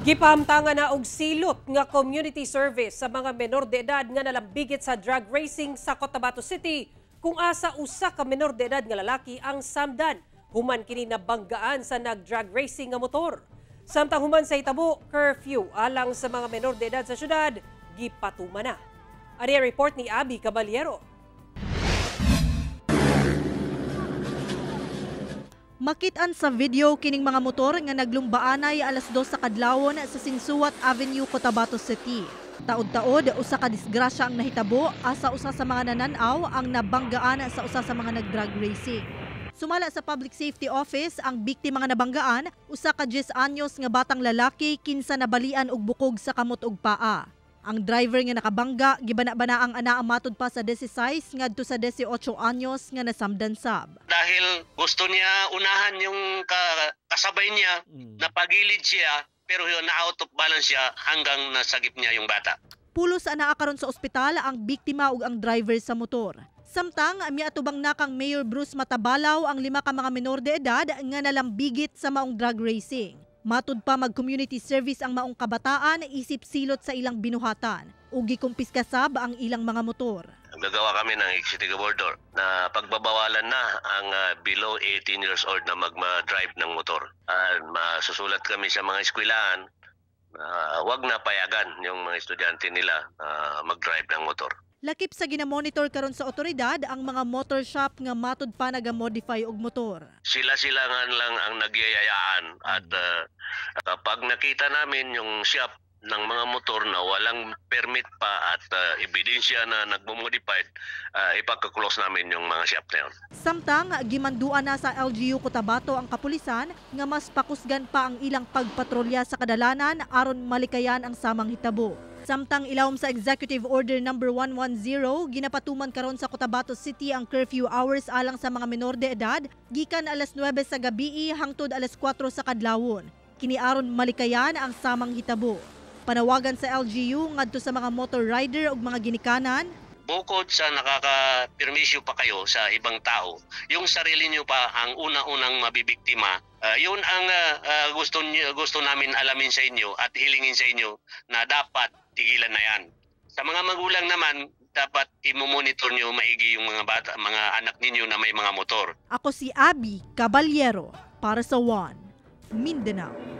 Gipahamtangan na og silot nga community service sa mga menor de edad nga nalambigit sa drag racing sa Cotabato City, kung asa usa ka menor de edad nga lalaki ang samdan human kini nabanggaan sa nag-drag racing nga motor. Samtang human sa hitabo, curfew alang sa mga menor de edad sa syudad gipatuman na. Ani report ni Abby Caballero. Makitaan sa video kining mga motor nga naglumbaanay alas 2 sa kadlawon sa Sinsuat Avenue, Cotabato City. Taod-taod, usa ka disgrasya ang nahitabo asa usa sa mga nananaw ang nabanggaan sa usa sa mga nagdrag racing. Sumala sa Public Safety Office, ang biktima nga nabanggaan, usa ka 10 anyos nga batang lalaki kinsa nabalian og bukog sa kamot ug paa. Ang driver nga nakabangga gibana-bana ang ana matud pa sa 16 ngadto sa 18 anyos nga nasamdan sab. Dahil gusto niya unahan yung kasabay niya, napagilid siya, pero yun, na out of balance siya hanggang nasagip niya yung bata. Pulos anaa karon sa ospital ang biktima ug ang driver sa motor. Samtang miatubang na kang Mayor Bruce Matabalaw ang 5 ka mga menor de edad nga nalambigit sa maong drag racing. Matud pa mag-community service ang maong kabataan isip silot sa ilang binuhatan ug gikumpiska sab ang ilang mga motor. Gagawa kami ng executive order na pagbabawalan na ang below 18 years old na mag-drive ng motor. Masusulat kami sa mga eskwelahan na wag na payagan yung mga estudyante nila mag-drive ng motor. Lakip sa ginamonitor karon sa otoridad ang mga motor shop nga matud pa naga-modify og motor. Sila-sila nga lang ang nagyayayaan at kapag nakita namin yung shop ng mga motor na walang permit pa at ebidensya na nagmo-modified, ipagka-close namin yung mga shop na yun. Samtang gimanduan na sa LGU Cotabato ang kapulisan nga mas pakusgan pa ang ilang pagpatrolya sa kadalanan aron malikayan ang samang hitabo. Samtang ilawom sa Executive Order number 110, ginapatuman karon sa Cotabato City ang curfew hours alang sa mga menor de edad gikan alas 9 sa gabi hangtod alas 4 sa kadlawon. Kini aron malikayan ang samang hitabo. Panawagan sa LGU ngadto sa mga motor rider ug mga ginikanan. Bukod sa nakakapirmisyo pa kayo sa ibang tao, yung sarili nyo pa ang una-unang mabibiktima. Yun ang gusto namin alamin sa inyo at hilingin sa inyo na dapat tigilan na yan. Sa mga magulang naman, dapat i-monitor nyo maigi yung mga bata, mga anak ninyo na may mga motor. Ako si Abby Caballero para sa One Mindanao.